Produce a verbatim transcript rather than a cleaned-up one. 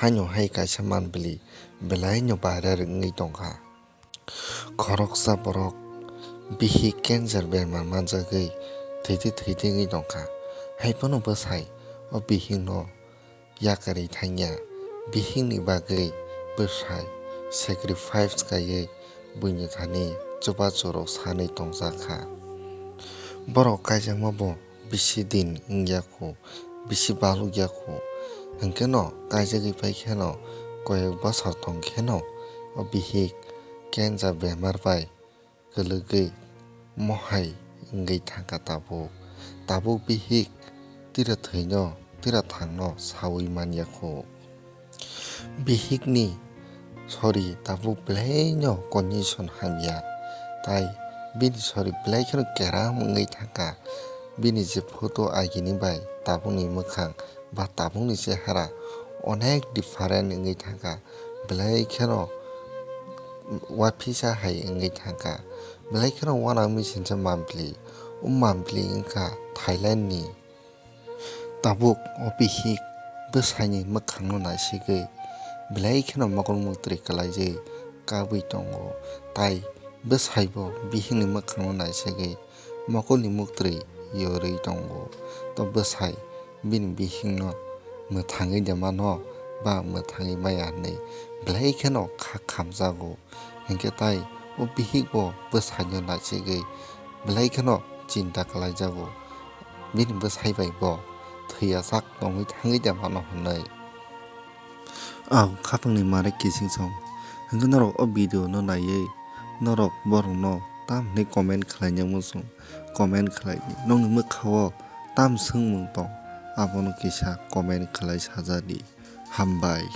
Haino hai kaisa manpili belaino viral wngwi tongkha. Khoroksa borok bihik cancer bemar manjagwi thwitwi thwitwi wngwi tongkha. Haiphano bwsai o bihikno yakarwi thangya. Bihikni bagwi bwsai sacrifice kaiwi buini thani chubachu rw sanwi tongjakha. Borok kaijakma bo bisi din wngya khu, bisi balukya khu. Hwnkhe no kaijagwi pai kheno koyek bosor tong kheno o bihik cancer bemar bai kwlwgwi mohai wngwi thangkha tabuk. Tabuk bihik tira thwino, tira thangno sawi manya khu. Bihikni sori tabuk belaino condition hamya, tai bini sori belai kheno keram wngwi thangkha. Bini je photo agini bai tabukni mwkhang ba tabukni chehara onek different wngwi thangkha, belai kheno uaphisa hai wngwi thangkha, belai kheno uanang misinsa mampli. O mampli wngkha Thailandni. Tabuk o bihik bwsaini mwkhangno naisigwi belai kheno mokol muktri kwlaijwi kabwi tongo, tai bwsaibo bihikni mwkhangno naisigwi mokolni muktri yorwi tongo. To bwsai bini bihikno mwthangwi de mano ba mwthangwi maya hwnwi belai kheno kha khamjago. Hinkhe tai o bihikbo bwsaino naisigwi belai kheno chinta kwlaijago, bini bwsai bai bo thwiyasak tongwi thangwi de mano hwnwi. Ang khatungni mare kiching song. Hinkhe norok o video no naiwi norok borokno tam hinwi comment khlaina muchung, comment khlai di. Nokni mwkhao tam swngmung tong, abono kisa comment khlai sajadi. Hambai.